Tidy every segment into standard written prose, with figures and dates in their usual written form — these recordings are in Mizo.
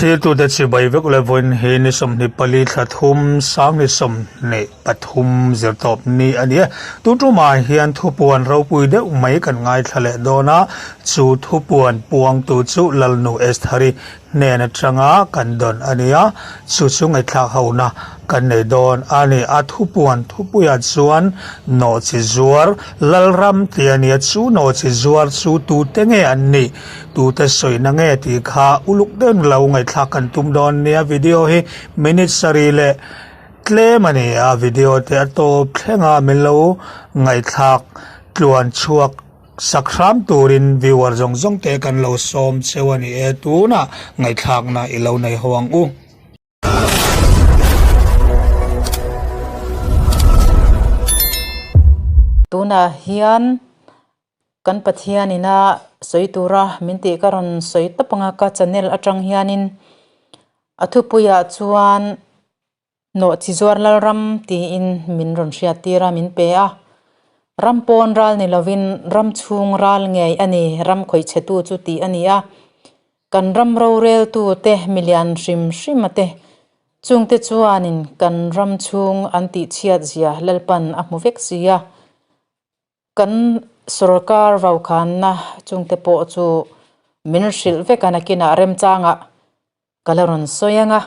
Thirtute chibai vek leh vawiin hi ni 24 thla thum sang ni 23 zirtawp ni a ni a. Tun tumah hian thupuan ropui deuh mai kan ngaithla leh dawn a, chu thupuan puangtu chu Lalnu Estheri hnen atanga kan dawn a ni a, chu chu ngaihthlak hona kan nei dawn a ni. A thupuan thupuiah chuan nawhchi zuar Lalram tih a ni a, chu nawhchi zuar chu tute nge an nih, tute sawina nge tih kha uluk deuhin lo ngaihthlak kan tum dawn nia. Video hi minute sarih leh tlem a ni a, video te a tawp thleng a, min lo ngaihthlak tluan chhuak. Sak hram turin viewer zawng zawng te kan lo sawm cheu a ni e, tunah ngaihthlakna i lo nei ho ang u. Tunah hian kan Pathian ina sawi tura min tih ka rawn sawi tawp anga ka channel atang hianin a thupuiah chuan Nawhchizuar Lalram tiin min rawn hriattir a, min pe a. Ram pawn ral ni lovin ram chhung ral ngei a ni, ram khawihchhetu chu tih a ni a. Kan ram roreltute milian hrim hrima te chungte chuanin kan ram chhung an tihchhiat zia Lalpan a hmu vek si a. Kan sorkar vaukhanna chungte pawh chu min hrilh vek a, nakinah remchangah Ka la rawn sawi ang a,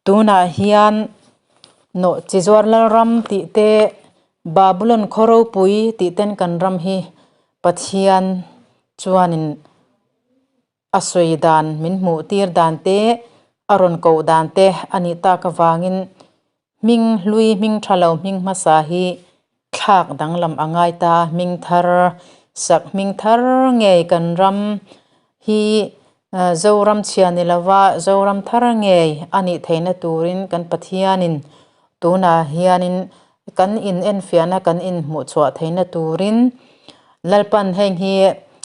tunah hian Nawhchizuar Lalram tih te, Babulon khaw ropui tih ten kan ram hi Pathian chuanin a sawi dan, min hmuh tir dan te, a rawn koh dan te a nih tak avangin hming hlui, hming tha lo, hming hmasa hi thlak danglam a ngai ta, hming thar sak hming thar ngei kan ram hi Zoram chhia ni lova Zoram thar ngei a nih theihna turin kan Pathianin tunah hianin kan in enfiahna kan inhmuh chhuah theihna turin Lalpan heng hi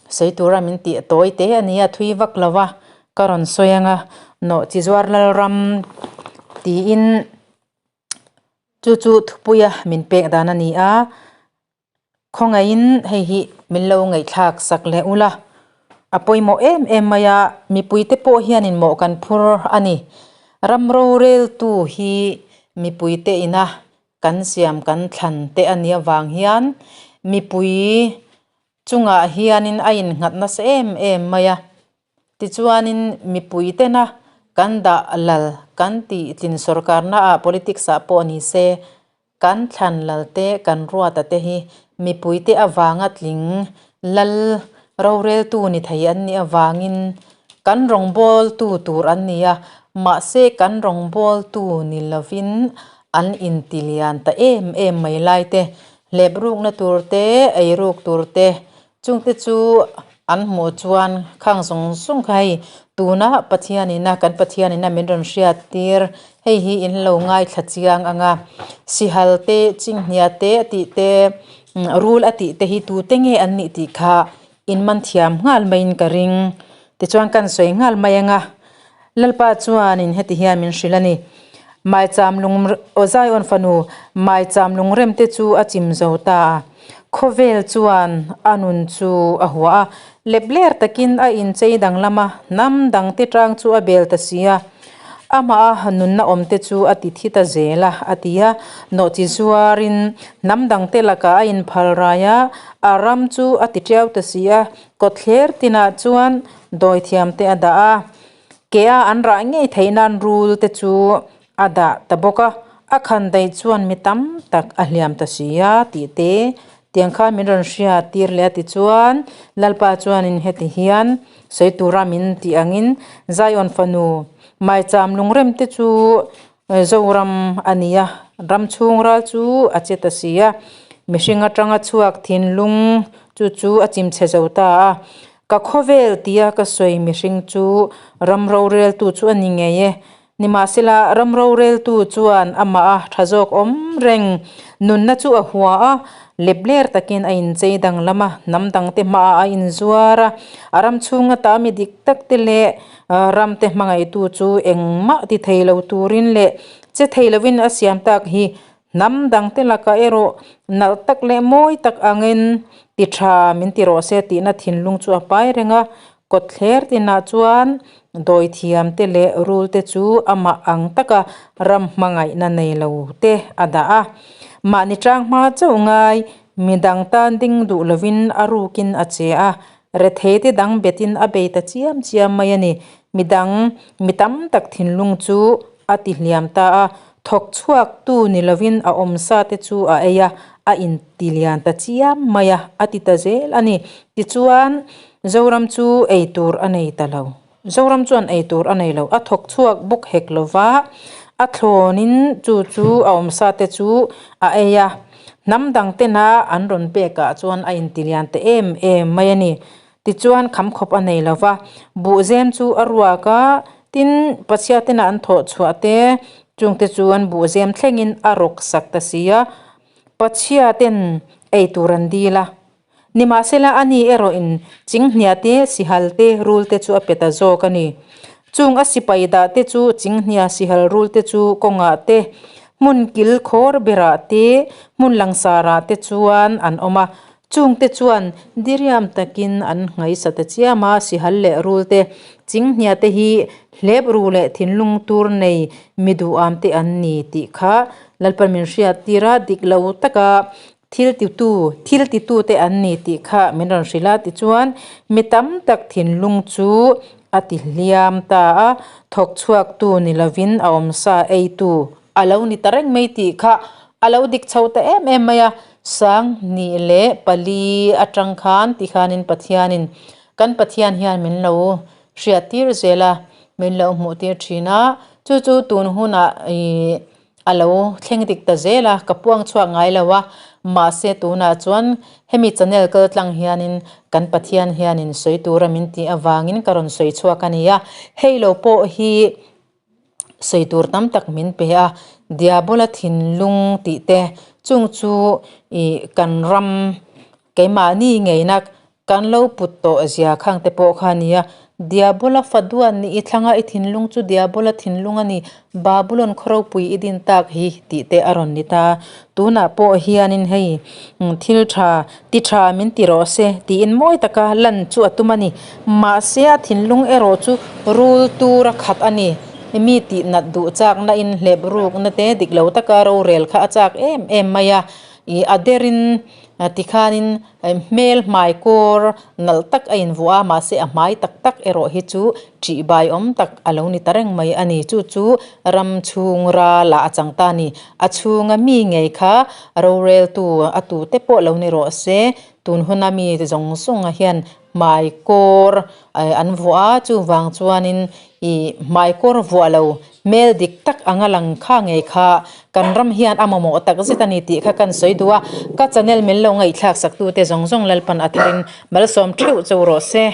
sawi tura min tih tawi te a ni a, thui vak lova ka rawn sawi anga Nawhchizuar Lalram tiin Chu chu thupuia min pek dan a ni a, khawngaihin hei hi min lo ngaihthlak sak leh ula, a pawimawh em em mai a, mipuite pawh hianin mawh kan phur a ni. Ram roreltu hi mipuite ina kan siam kan thlan te a nih avang hian mipui chungah hianin a innghat nasa em em mai a. Tichuanin mipui tena kan dah lal kan tih tlin sorkarna ah politics ah pawh ni se, kan thlan lal te kan ruata te hi mipui te avanga tling lal roreltu ni thei an nih avangin kan rawngbawltu tur an ni a, mahse kan rawngbawltu ni lovin an intilian ta em em mai lai te, hleprukna tur te, eiruk tur te Chungte chu an hmuh chuan khang zawng zawng kha hei tuna Pathianina kan Pathianina min rawn hriat tir hei hi in lo ngaithla chiang ang a, sihal te chinghnia te a tih te rul a tih te hi tute nge an nih tih kha in man thiam nghal maiin ka ring tichuan kan sawi nghal mai ang a, Lalpa chuanin heti hian min hrilh a ni, Maicham lung aw Zion fanu, maicham lungremte chu a chim zo ta a. Khawvel chuan a nun chu a hua a, lepler takin a inchei danglam a, hnam dangte tang chu a bel ta si a. Amah a nunna awmte chu a ti thi ta zel a, a ti a. Nawhchi zuarin hnam dangte lakah a inphal rai a, a ram chu a ti tiau ta si a. Kawtthler tinah chuan dawithiamte a dah a, kea an rah ngei theih nan rul te chu a dah ta bawk a, a khan daih chuan mi tam tak a hliam ta si a tih te tiang khan min rawn hria tir leh a tichuan Lalpa chuanin heti hian sawi tura min tih angin Zion fanu maicham lungrem te chu Zoram a ni a, ram chhung ral chu a che ta si a, mihring atanga chhuak thinlung chu chu a chimchhe zo ta a. Ka khawvel tia ka sawi mihring chu ram roreltu chu a ni ngei e. Nimahsela, ram roreltu chuan amah a tha zawk awm reng. Nunna chu a hua a, lepler takin a inchei danglam a, hnam dangte hmaah a inzuar a, a ram chhunga ta mi dik tak te leh ramte hmangaihtu chu engmah ti thei lo turin leh che thei lovin a siam tak hi Hnam dangte lakah erawh nalh tak leh mawi tak angin ti tha min ti rawh se tihna thinlung chu a pai reng a. Kawtthler tinah chuan dawithiam te leh rul te chu amah ang taka ram hmangaihna nei lo te a dah a. Mahni tang hma chauh ngai midang tan ding duh lovin a rukin a che a, rethei te dang betin a bei ta chiam chiam mai a ni. Midang mi tam tak thinlung chu a ti hliam ta a, thawk chhuak tu ni lovin a awmsa te chu a ei a, a inti lian ta chiam mai a, a ti ta zel a ni. Tichuan, Zoram chu ei tur a nei ta lo. Zoram chuan ei tur a nei lo, a thawk chhuak bawk hek lo va, a thlawnin chu chu a awmsa te chu a ei a, hnam dang tena an rawn pekah chuan a inti lian ta em em mai a ni. Tichuan khamkhawp a nei lo va, buhzem chu a ruak a, tin pachhia tena an thawh chhuah te chungte chu an buhzem thlengin a rawk sak ta si a, pachhia ten ei tur an dil a. Nimahsela a ni erawhin chinghnia te, sihal te, rul te chu a pe ta zawk a ni. Chung a sipai dah te chu chinghnia, sihal, rul te chu kawngah te, hmun kil khawr berah te, hmun langsarah te chuan an awm a. Chungte chuan diriam takin an nghaisa ta chiam a, sihal leh rul te, chinghnia te hi hlep ru leh thinlung tur nei mi duham te an ni tih kha Lalpan min hriat tir a, dik lo taka thil titu, thil titu te an ni tih kha min rawn hrilh a. Tichuan, mi tam tak thinlung chu a ti hliam ta a, thawk chhuaktu ni lovin a awmsa eitu a lo ni ta reng mai tih kha a lo dik chho ta em em mai a. 2004 atang khan tikhanin Pathianin kan Pathian hian min lo hriattir zel a, min lo hmuhtir thin a, chu chu tun hunah ih a lo thleng dik ta zel a, ka puang chhuak ngai lo a, mahse tunah chuan hemi channel kal tlang hianin kan Pathian hianin sawi tura min tih avangin ka rawn sawi chhuak a ni a, hei lo pawh hi. Sawi tur tam tak min pe a, Diabola thinlung tih te chung chu ih kan ram keimahni ngeina kan lo put tawh zia khang te pawh kha a ni a, Diabola fa duan nih i thlanga i thinlung chu Diabola thinlung a ni, Babulon khaw ropui i din tak hi tih te a rawn ni ta. Tunah pawh hianin hei thil tha ti tha min ti rawh se tiin mawi taka lan chu a tum a ni. Mahse a thinlung erawh chu rul tur a khat a ni. Mi tih nat duh chakna in hlep rukna te dik lo taka rorel kha a chak em em mai a. Ih a derin tikhanin hmel hmai kawr nalh tak a invuah a mahse a hmai tak tak erawh hi chu ṭih bai awm tak a lo ni ta reng mai a ni. Chu chu ram chhung ralah a chang ta a ni. A chhunga mi ngei kha roreltu a tute pawh lo ni rawh se, tun huna mi zawng zawng hian hmai kawr an vuah a, chuvang chuanin ih hmai kawr vuah lo hmel dik tak anga lang kha ngei kha kan ram hian a mamawh tak zet a ni tih kha kan sawi duh a, ka channel min lo ngaihthlak sak tute zawng zawng Lalpan a tharin malsawm theuh chauh rawh se.